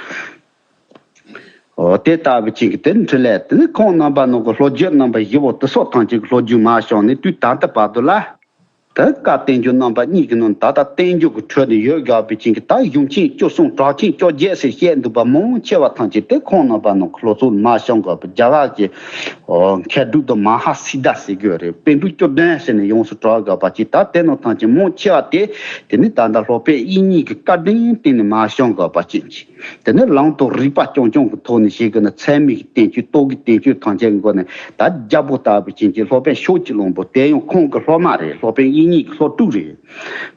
འོ། དེ་ལྟ་བུ་ཅིག་གི་དེ་འཕྲིན་ལས་དེ་ནི་ཁོང་རྣམ་པ་ནང་གི་སློབ་བརྒྱུད་རྣམ་པ་བཞི་བོ་དེ་སོགས་ཐམས་ཅད་ཀྱི་སློབ་བརྒྱུད་མར་བྱུང་ནས་དུས་ད་ལྟ་བར་དུ་ལ། དེ་བཀའ་བསྟན་འགྱུར་རྣམ་པ་གཉིས་ཀྱི་ནང་ད་ལྟ་བསྟན་འགྱུར་གྱི་ཁྲོད་ནས་ཡོད་དགོས་པའི་ཅིག་གི་ད་གཞུང་ཆེན་བཅུ་གསུམ་གྲགས་ཆེན་བཅོ་བརྒྱད་ཟེར་བཤད་འདུག་པ་མང་ཆེ་བ་ཐམས་ཅད་དེ་ཁོང་རྣམ་པ་ནང་གི་སློབ་གཙོ་མར་བྱུང་དགོས་པ། རྒྱ་གར་གྱི། འོ། མཁས་གྲུབ་དང་མ་ཧཱ་སིདྡྷ་ཟེར་གྱི་ཡོད་རེད། པཎ་གྲུབ་བཅུ་བདུན་ཟེར་ནས་ཡོངས་སུ་གྲགས་དགོས་པ་ཅིག་ད་དེ་ནང་ཐམས་ཅད་མང་ཆེ་བ་དེ་དེ་ནི་ད་ལྟ་སློབ་དཔོན་དབྱིག་གཉེན་གྱི་བཀའ་དྲིན་བརྟེན་ནས་མར་བྱུང་དགོས་པ་ཅན་གྱི། དེ་ནས་ལམ་དང་རིགས་པ་རྐྱང་རྐྱང་གི་ཐོག་ནས་བྱེད་དགོས་ན། ཚད་མའི་བསྟན་བཅོས་རྟོག་གེའི་བསྟན་བཅོས་ཐམས་ཅད་མགོ་ནས་ད་རྒྱལ་པོ་ལྟ་བུ་ཅན་གྱི་སློབ་དཔོན་ཕྱོགས་ཀྱི་བློན་པོ་དེ་ཡང་ཁོང་གི་སློབ་མ་རེད། སློབ་དཔོན་དབྱིག་གཉེན་གྱི་སློབ་ཕྲུག་རེད།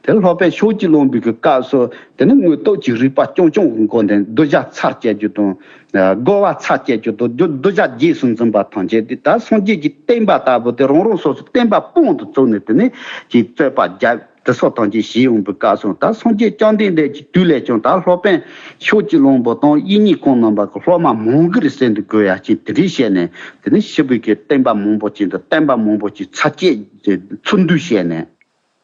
དེ་སློབ་དཔོན་ཕྱོགས་ཀྱི་བློན་པོའི་གི་སྐབས་སུ་དེ་ནས་དངོས་སྟོབས་ཀྱི་རིགས་པ་རྐྱང་རྐྱང་གི་མགོ་ནས་གདུལ་བྱ་ཚར་བཅད་རྒྱུ་དང་། རྒོལ་བ་ཚར་བཅད་རྒྱུ་དང་། གདུལ་བྱ་རྗེས་སུ་འཛིན་པ་ཐམས་ཅད་དེ་ད་སངས་རྒྱས་ཀྱི་བསྟན་པ་ལྟ་བུ་དེ་རང་རང་སོ་སོའི་བསྟན་པ་དཔང་དུ་བཙུགས་ནས་དེ་ནས་ཀྱི་རྩོད་པ་རྒྱབ། དེ་སོགས་ཐམས་ཅད་བྱས་ཡོང་པའི་སྐབས་སུ། ད་སངས་རྒྱས་བཅོམ་ལྡན་འདས་ཀྱི་དུས་ལས་ཀྱང་ད་སློབ་དཔོན་ཕྱོགས་ཀྱི་གླང་པོ་དང་དབྱིག་གཉེན་ཁོང་རྣམ་པ་གི་སློབ་མ་མང་གི་རེད་ཟེར་འདུག་དགོས་ཡ་ཅིག་དེ་འདྲའི་བཤད་ནས། དེ་ནས་ཞི་བའི་གི་བསྟན་པ་མང་པོ་ཅིག་དང་བསྟན་པ་མང་པོ་ཅིག་ཚར་བཅད་ཚུར་འདུས་བྱས་ནས།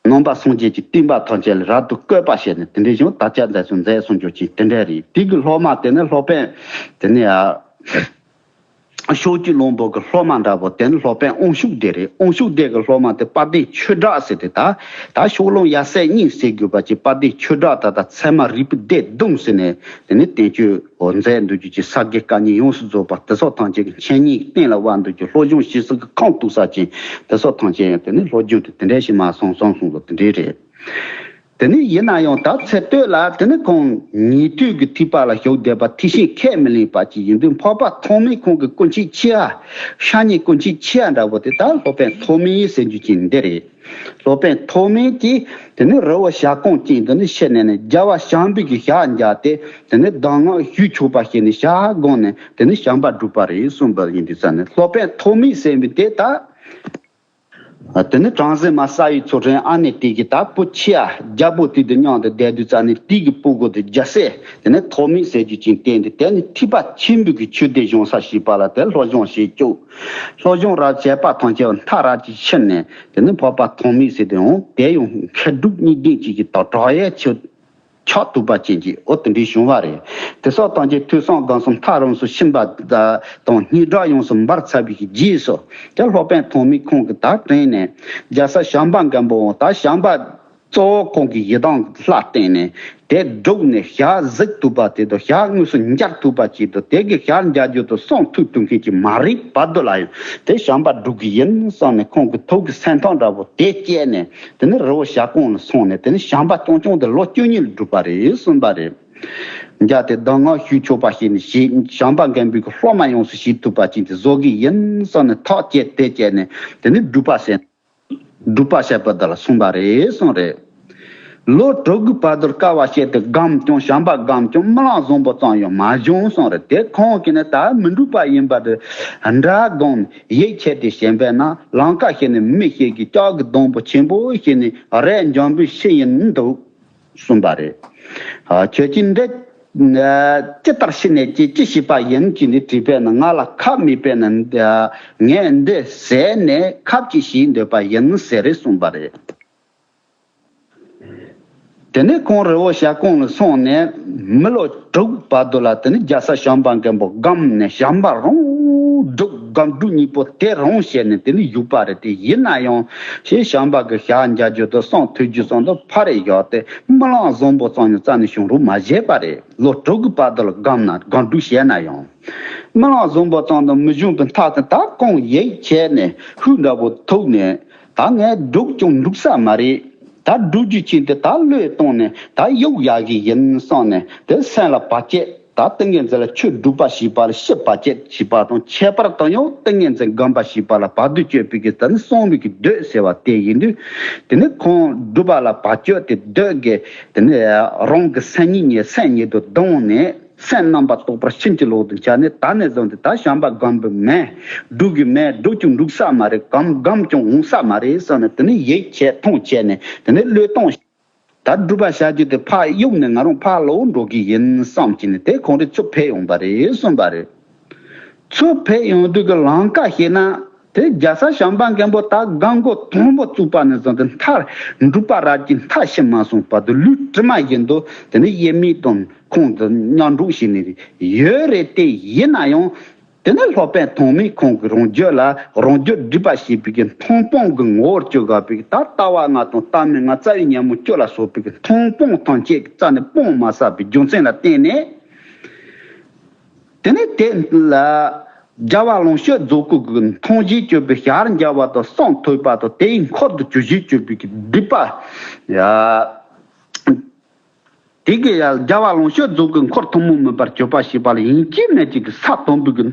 ནང་པ་སངས་རྒྱས་ཀྱི་བསྟན་པ་ཐམས་ཅད་ལ་རབ་ཏུ་བཀོད་པ་བྱས་ནས། དེ་འདྲའི་བྱུང་དར་ཁྱབ་མཛད་སོང་མཛད་སོང་རྒྱུ་ཅིག་དེ་འདྲ་རེད། དེ་གི་སློབ་མ་དེ་ནི་སློབ་དཔོན་དེ་ནི་ཨ། ཕྱོགས་ཀྱི་གླང་པོ་གི་སློབ་མ་འདྲ་པོ་དེ་ནི་སློབ་དཔོན་དབང་ཕྱུག་སྡེ་རེད། དབང་ཕྱུག་སྡེ་གི་སློབ་མ་དེ་དཔལ་ལྡན་ཆོས་གྲགས་ཟེར་ཏེ། ད་ད་ཕྱོགས་གླང་ཡབ་སྲས་གཉིས་ཟེར་དགོས་པ་ཅིག་དཔལ་ལྡན་ཆོས་གྲགས་ད་ད་ཚད་མ་རིག་པའི་སྡེ་བདུན་ཟེར་ནས་དེ་ནི་བསྟན་བཅོས་འོ་མཛད་འདུག་རྒྱུ་ཅིག་ས་དགེ་བཀའ་རྙིང་ཡོངས་སུ་རྫོགས་པ་དེ་སོགས་ཐམས་ཅད་ཀྱི་འཆད་ཉན་གཏན་ལ་དབབ་འདུག་རྒྱུ། སློབ་སྦྱོང་བྱེད་ས་གི་ཁང་བཏུག་ས་ཅིག་དེ་སོགས་ཐམས་ཅད་ཡང་དེ་ནི་སློབ་སྦྱོང་དེ་དེ་འདྲ་ཞིག་མ་སོང་སོང་སོང་ལ་དེ་འདྲའི་རེད། དེ་ནི་ཡིན་ན་ཡང་ད་ཚེ་སྟོད་ལ་དེ་ནི་ཁོང་ཉན་ཐོས་ཀྱི་ཐེག་པ་ལ་ཞུགས་བསྡད་པ་ཐེག་ཆེན་ཁས་མི་ལེན་པ་ཅིག་ཡིན་དུས། འཕགས་པ་ཐོགས་མེད་ཁོང་གི་སྐུ་མཆེད་ཆེ་བ། ཤ་ཉེ་སྐུ་མཆེད་ཆེ་བ་འདྲ་པོ་དེ་ད་སློབ་དཔོན་ཐོགས་མེད་ཟེར་རྒྱུ་ཅིག་འདི་རེད། སློབ་དཔོན་ཐོགས་མེད་ཀྱིས་དེ་ནི་རི་བོ་བྱ་རྐང་ཅན་དེ་ནི་ཕྱིན་ནས་ནི་རྒྱལ་བ་བྱམས་པའི་གི་ཞལ་མཇལ་ཏེ། དེ་ནི་གདམས་ངག་ཞུས་ཆོག་པ་བྱས་ནས་ཞལ་བསྒོམས་ནས་དེ་ནི་བྱམས་པ་བསྒྲུབས་པ་རེད་གསུངས་པ་ཡིན་དུས་ཙ་ནས། སློབ་དཔོན་ཐོགས་མེད་ཟེར་བའི་དེ་ད། དེ་ནི་བྲམ་ཟེ་མ་ས་ཡི་ཚོ་ཁྲེན་ཨ་ནེ་དེ་གི་ད་བུ་ཆེ་བ་རྒྱལ་པོ་དེ་དང་མཉམ་དུ་བསྡད་དུས་ཙ་ནས། དེ་གི་བུ་གོ་དེ་རྒྱལ་སྲས་དེ་ནི་ཐོགས་མེད་ཟེར་རྒྱུ་ཅིག་བསྟེན་ཏེ། དེ་ནི་ཐེག་པ་ཆེན་པོའི་གི་ཆོས་སྡེ་གཞུང་ས་ཞེས་པ་ལ་དེ་སློབ་སྦྱོང་བྱེད་བཅུག་སློབ་སྦྱོང་རབ་བྱེད་པ་ཐམས་ཅད་མཐར་རབ་ཅིག་ཕྱིན་ནས། དེ་ནི་འཕགས་པ་ཐོགས་མེད་ཟེར་དེ་འོང་དེ་ཡང་མཁས་གྲུབ་གཉིས་ལྡན་ཅིག་གི་དང་གྲགས་ཡས་ཆོས། ཆགས་ཐུབ་པ་ཅན་གྱི་འོ་དེ་འདྲའི་བྱུང་བ་རེད། དེ་སོགས་ཐམས་ཅད་ཐོས་བསམ་སྒོམ་གསུམ་མཐར་རམ་སུ་ཕྱིན་པ་དང་སྙན་གྲགས་ཡོངས་སུ་འབར་ཚར་བའི་རྗེས་སུ། དེ་སློབ་དཔོན་ཐོགས་མེད་ཁོང་གིས་ད་དྲན་ནས། རྒྱལ་སྲས་བྱམས་པ་མགོན་པོ་ད་བྱམས་པ་གཙོ་བོ་ཁོང་གི་ཡི་དམ་ལ་བརྟེན་ནས་དེ་བསྒྲུབས་ནས། ཞལ་གཟིགས་ཐུབ་པ་དེ་དང་ཞལ་དངོས་སུ་མཇལ་ཐུབ་པ་ཅིག་དང་། དེ་གི་ཞལ་མཇལ་རྒྱུ་དང་གསུང་ཐོས་ཐུབ་མཁན་ཅིག་མ་རིག་བར་དུ་ལ་ཡང་དེ་བྱམས་པ་བསྒྲུབ་གི་ཡིན་བསམ་ནས། ཁོང་གི་ཐུགས་ཀྱི་སེམས་ཐག་འདྲ་པོ་དེ་བཅད་ནས། དེ་ནི་རི་བོ་བྱ་རྐང་ལ་སོང་ནས། དེ་ནི་བྱམས་པ་རྐྱང་རྐྱང་དེ་ལོ་བཅུ་གཉིས་ལ་བསྒྲུབས་པ་རེད་གསུངས་པ་རེད། མཇལ་ཏེ་གདམས་ངག་ཞུས་ཆོག་པ་ཞིག་ནི་ཞེས། བྱམས་པ་མགོན་པོའི་གི་སློབ་མ་ཡོངས་སུ་བྱེད་ཐུབ་པ་ཅིག་དེ་བཟོ་གི་ཡིན་བསམ་ནས་ཐག་བཅད་དེ་བཅད་ནས། དེ་ནི་སྒྲུབ་པ་བྱས། སྒྲུབ་པ་བྱས་པ་དེ་ལ་སོང་བ་རེད་གསུངས་རེད། ལོ་དྲུག་གི་བར་དུ་དཀའ་བ་སྤྱད་དེ་སྒོམ་ཀྱང་བྱམས་པ་སྒོམ་ཀྱང་རྨི་ལམ་བཟང་པོ་ཙམ་ཡང་མ་བྱུང་གསུངས་རེད། དེ་ཁོང་གིས་ནི་ད་མི་འགྲུབ་པ་ཡིན་པ་དེ་འདྲ་སྒོམ་ཡིད་ཆེས་ཏེ་བྱས་པས་ན། ལམ་ཁ་ཞིག་ནས་མི་ཞིག་གིས་ལྕགས་ཀྱི་སྡོང་པོ་ཆེན་པོ་ཞིག་ནས་རས་འཇམ་པོའི་ཤིང་ཡིན་འདུག་གསུངས་པ་རེད། ཨ། ཁྱོད་ཀྱིས་འདི་ཅི་ལྟར་ཤི་ནས་ཅི་ཅི་ཤེས་པ་ཡིན་ཅེས་ནི་དྲིས་པས་ན། ང་ལ་ཁབ་མེད་པས་ན་ངས་འདི་ཟས་ནས་ཁབ་ཅིག་བྱེད་འདོད་པ་ཡིན་ཟེར་རེ་གསུངས་པ་རེད། དེ་ནས་ཁོང་རི་བོ་བྱ་རྐང་ལ་སོང་ནས་མི་ལོ་དྲུག་བར་དུ་ལ། དེ་ནས་རྒྱལ་སྲས་བྱམས་པ་མགོན་པོ་སྒོམ་ནས་བྱམས་པ་རང་སྒྲུབ་སྒོམ་སྒྲུབ་གཉིས་པོ་དེ་རང་བྱས་ནས་དེ་ནས་བཞུགས་པ་རེད། དེ་ཡིན་ན་ཡང་ཞེས་བྱམས་པ་གི་ཞལ་མཇལ་རྒྱུ་དང་གསུང་ཐོས་རྒྱུ་སོགས་དེ་ཕར་བཞག་སྟེ་རྨི་ལམ་བཟང་པོ་ཙམ་ཡང་རྩ་ནས་བྱུང་རོགས་མ་བྱས་པ་རེད། ལོ་དྲུག་གི་བར་དུ་ལ་སྒོམ་ན་སྒོམ་སྒྲུབ་བྱས་ན་ཡང་རྨི་ལམ་བཟང་པོ་ཙམ་དུ་མི་བྱུང་བའི་མཐའ་དེ་ད་ཁོང་ཡིད་ཆེས་ནས་ཧུད་འདྲ་པོ་ཐུག་ནས། ད་ངས་སྒྲུབ་ཀྱང་འགྲུབ་ས་མ་རེད། ད་སྒྲུབ་རྒྱུ་ཅན་དེ་ད་བློས་བཏང་ནས་ད་གཡུག་ཡག་གི་ཡིན་བསམ་ནས། དེ་སེམས་ལ་བར་ཆད། ད་ཏིང་ངེ་འཛིན་ལ་ཆོས་སྒྲུབ་པ་ཞེས་པ་ལ་ཕྱི་བར་ཆད་ཞེས་པ་དང་། ཁྱད་པར་དུ་ཡང་ཏིང་ངེ་འཛིན་སྒོམ་པ་ཞེས་པ་ལ་བར་དུ་གཅོད་པའི་གི་ད་ནི་གསང་བའི་གི་མདོ་ཟེར་བ་དེ་ཡིན་དུས། དེ་ནི་ཁོང་སྒྲུབ་པ་ལ་བར་གཅོད་དེ་མདོ་གི་དེ་ནི་རང་གི་སེམས་ཉིད་ཉིད་སེམས་ཉིད་དུ་བསྡམས་ནས། སེམས་རྣམ་པར་རྟོག་པར་ཕྱིན་ཅི་ལོག་ཏུ་བྱས་ནས། ད་ནས་བཟུང་སྟེ་ད་བྱམས་པ་སྒོམ་གི་མེད། སྒྲུབ་ཀྱི་མེད། སྒྲུབ་ཀྱང་འགྲུབ་ས་མ་རེད། སྒོམ་སྒོམ་ཀྱང་འོང་ས་མ་རེད་བསམ་ནས། དེ་ནས་ཡིད་ཆེས་ཐང་ཆད་ནས། དེ་ནས་བློས་གཏོང་། ད་སྒྲུབ་པ་བྱ་རྒྱུ་དེ་ཕར་གཡུག་ནས་ང་རང་ཕར་ལོག་འགྲོ་གི་ཡིན་བསམ་གྱིས་ནས། དེ་ཁོང་རེ་ཚུར་ཕེབས་ཡོང་པ་རེད་གསུངས་པ་རེད། ཚུར་ཕེབས་ཡོང་དུས་ཀྱི་ལམ་ཁ་ཞིག་ན། དེ་རྒྱལ་སྲས་བྱམས་པ་མགོན་པོ་ད་སྒོམ་འགོ་དང་པོ་བཙུགས་པ་ནས་བཟུང་སྟེ་མཐར་འགྲུབ་པ་རབ་ཀྱི་མཐར་ཕྱིན་མ་སོང་བར་དུ་ལུས་དྲི་མ་བཞིན་དུ་དེ་ནས་དབྱེར་མེད་དང་ཁོང་དུ་མཉམ་འགྲོགས་བྱས་ནས་ཡོད་རེད། དེ་ཡིན་ན་ཡང་དེ་ནས་སློབ་དཔོན་ཐོགས་མེད་ཁོང་གི་རང་རྒྱུད་ལ་རང་རྒྱུད་སྒྲིབ་པ་ཞེས་པའི་གི་མཐོང་སྤང་གི་ངོ་བོར་གྱུར་དགོས་པའི་གི། ད་ལྟ་བ་ལྔ་དང་ལྟ་མིན་ལྔ། རྩ་བའི་ཉོན་མོངས་བཅུ་ལ་སོགས་པའི་གི་མཐོང་སྤང་ཐམས་ཅད་རྩ་ནས་སྤང་མ་ཟད་པའི་རྒྱུ་མཚན་ལ་བརྟེན་ནས། དེ་ནས་དེ་ལ་རྒྱལ་བ་ལོངས་སྤྱོད་རྫོགས་སྐུ་གི་མཐོང་བྱེད་སྤྱོད་པའི་ཞལ་མཇལ་བ་དང་གསུང་ཐོས་པ་དང་། དེའི་འཁོར་དུ་གྱུར་བྱེད་སྤྱོད་པའི་གི་སྒྲིབ་པ་ཡ། དེ་གི་ཡ་རྒྱལ་བ་ལོངས་སྤྱོད་རྫོགས་སྐུའི་འཁོར་ཐུན་མོང་མིན་པར་གྱུར་པ་ཞེས་པ་ལ་ཡིན་གཅིག་མིན་གཅིག་གི་ས་དང་པོའི་གི་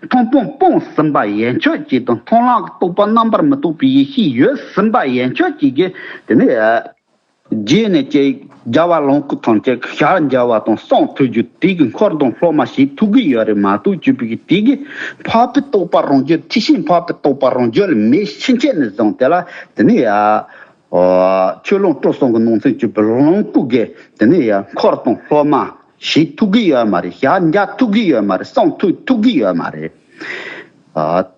མཐོང་སྤང་སྤངས་ཟིན་པ་ཡན་ཆད་ཅིག་དང་། མཐོང་ལམ་གྱི་རྟོགས་པ་རྣམ་པར་མི་རྟོག་པའི་ཡེ་ཤེས་ཡོད་ཟིན་པ་ཡན་ཆད་ཅིག་གིས་དེ་ནས་ཡ། རྗེས་ནས་ཀྱི་རྒྱལ་བ་ལོངས་སྐུ་ཐམས་ཅད་ཞལ་མཇལ་བ་དང་གསུང་ཐོས་རྒྱུ། དེ་གི་འཁོར་དང་སློབ་མ་བྱེད་ཐུབ་ཀྱི་ཡོད་རེད་མ་གཏོགས། གྱུར་པའི་གི་དེ་གི་འཕགས་པའི་རྟོགས་པ་རང་རྒྱུད། ཐེག་ཆེན་འཕགས་པའི་རྟོགས་པ་རང་རྒྱུད་ལ་མེད་ཕྱིན་ཆད་ནས་བཟུང་དེ་ལ་དེ་ནས་ཡ། ཆོས་ལུང་སྤྲུལ་གསུམ་གྱི་ནང་ཚན་གཅིག་པའི་ལོངས་སྐུ་གིས་དེ་ནས་ཡང་འཁོར་དང་སློབ་མ་བྱེད་ཐུབ་ཀྱི་ཡོད་མ་རེད། ཞབས་འཇལ་ཐུབ་ཀྱི་ཡོད་མ་རེད། གསུང་ཐོས་ཐུབ་ཀྱི་ཡོད་མ་རེད།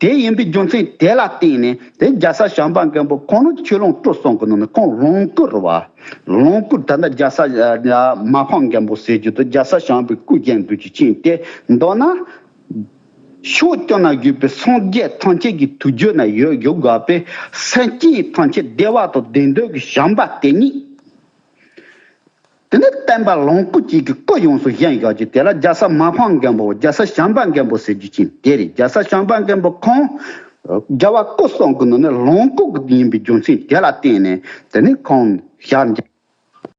དེ་ཡིན་པའི་རྒྱུ་མཚན་དེ་ལ་བརྟེན་ནས། དེ་རྒྱལ་སྲས་བྱམས་པ་མགོན་པོ་ཁོང་ནི་ཆོས་ལུང་སྤྲུལ་གསུམ་གྱི་ནང་ནས་ཁོང་ལོངས་སྐུ་རེད་བ། ལོངས་སྐུ། ད་ལྟ་རྒྱལ་སྲས་མ་ཕམ་མགོན་པོ་ཟེར་རྒྱུ་དེ་རྒྱལ་སྲས་བྱམས་པའི་སྐུ་རྒྱན་དུ་ཅིག་ཕྱིན་ཏེ། མདོར་ན། ཕྱོགས་བཅུ་ན་བཞུགས་པའི་སངས་རྒྱས་ཐམས་ཅད་ཀྱི་ཐུགས་རྒྱུད་ན་ཡོད་ཡོད་དགོས་པས། སེམས་ཅན་ཐམས་ཅད་བདེ་བ་དང་ལྡན་འདོད་ཀྱི་བྱམས་པ་དེ་ཉིད། དེ་ནས་བསྟན་པ་ལོངས་སྐུ་གཅིག་གི་སྐུ་ཡོངས་སུ་བཞེངས་ཡོད་ཀྱི། དེ་ལ་རྒྱལ་སྲས་མ་ཕམ་མགོན་པོ། རྒྱལ་སྲས་བྱམས་པ་མགོན་པོ་ཟེར་རྒྱུ་ཅན་དེ་རེད། རྒྱལ་སྲས་བྱམས་པ་མགོན་པོ་ཁོང་རྒྱལ་བ་སྐུ་གསུམ་གྱི་ནང་ནས་ལོངས་སྐུ་ཡིན་པའི་རྒྱུ་མཚན་དེ་ལ་བརྟེན་ནས། དེ་ནས་ཁོང་ཞབས་འཇལ་